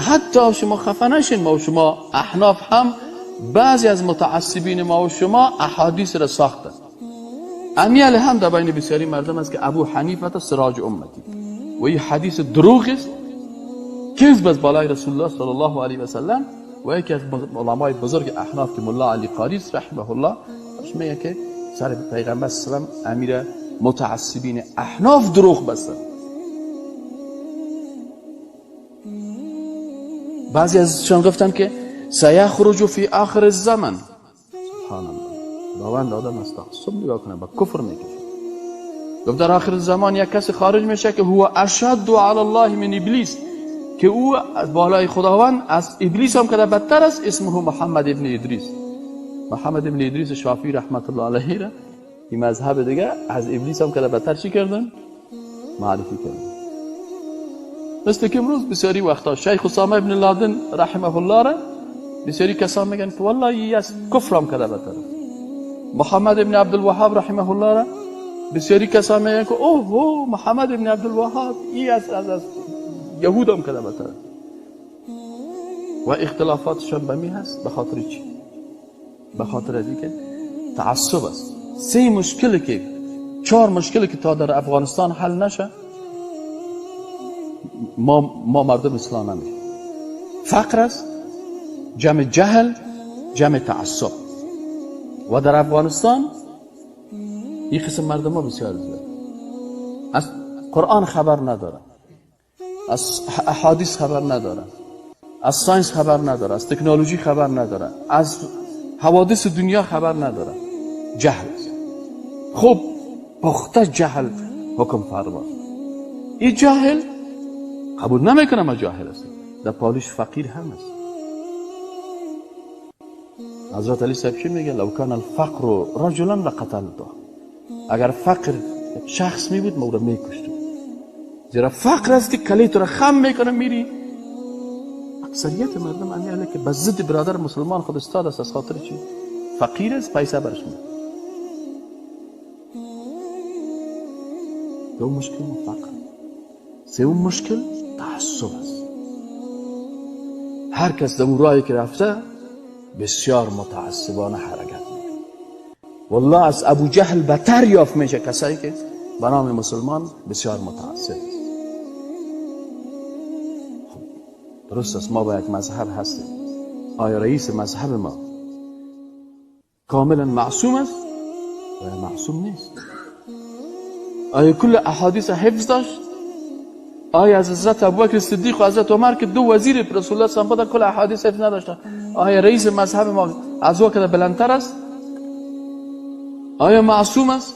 حتی شما خفه نشین، ما و شما احناف هم بعضی از متعصبین ما و شما احادیث را ساختن. امیال هم در بین بسیاری مردم است که ابو حنیفه سراج امتی و این حدیث دروغ است، کذب از بالای رسول الله صلی الله علیه و سلم. و یکی از علمای بزرگ احناف که ملا علی قاری رحمه الله میگه که سر پیغمبر صلی الله علیه و سلم امیر متعصبین احناف دروغ بستن. بعضی ازشان گفتن که سیخرج فی آخر الزمن. سبحان الله، خداوند آدم از تعصب نگاه کنه با کفر میکشه. گفت در آخر زمان یک کسی خارج میشه که هو اشد علی الله من ابلیس، که او از بالای خداوند از ابلیس هم که بدتر است. اسمه محمد ابن ادریس. محمد ابن ادریس شافعی رحمت الله علیه را این مذهب دیگه از ابلیس هم که بدتر چی کردن؟ معرفی کردن. مثل که امروز بسیاری وقتا شیخ اسامه ابن لادن رحمه الله را بسیاری کسان میگن که والله ای از کفر هم که بدتر است. محمد ابن عبدالوهاب رحمه الله را بسیاری کسان میگن که اوه اوه محمد ابن عبدالوهاب ای از یهود هم که بدتر است. و اختلافاتشان به می هست. به خاطر چی؟ به خاطر از اینکه تعصب است. سه مشکل که چهار مشکل که تا در افغانستان حل نشه ما مردم اسلام نمیشه. فقر است، جمع جهل، جمع تعصب. و در افغانستان این قسم مردم ها بسیار زیاد از قرآن خبر ندارن، از احادیث خبر ندارن، از science خبر ندارن، از تکنولوژی خبر ندارن، از حوادث دنیا خبر ندارن. جهل است. خب پخته جهل حکم فرما. این جاهل قبول نمیکنه ما جاهل است. در پالش فقیر هم است. حضرت علی صاحب چی میگه؟ لو کان الفقر رجلا لقتلته. اگر فقر شخص می بود ما او را میکشتم. زیرا فقر است که کلی تو را خم میکنه میری. اکثریت مردم امیاله که به ضد برادر مسلمان خود استاد است. از خاطر چی؟ فقیر است، پیسه برش میده. دو مشکل فقر. سوم مشکل تعصب است. هر کس در اون راهی که رفته بسیار متعصبانه حرکت میکنه. والله از ابو جهل بتر یافت میشه کسایی که به نام مسلمان بسیار متعصب است. خب درست است، ما با یک مذهب هستیم. آیا رئیس مذهب ما کاملا معصوم است؟ آیا معصوم نیست؟ آیا کل احادیث حفظ داشت؟ آیا از حضرت ابوبکر صدیق و حضرت عمر که دو وزیر رسول الله صلی الله علیه و کل احادیث حفظ نداشتن، آیا رئیس مذهب ما از او که بلندتر است؟ آیا معصوم است؟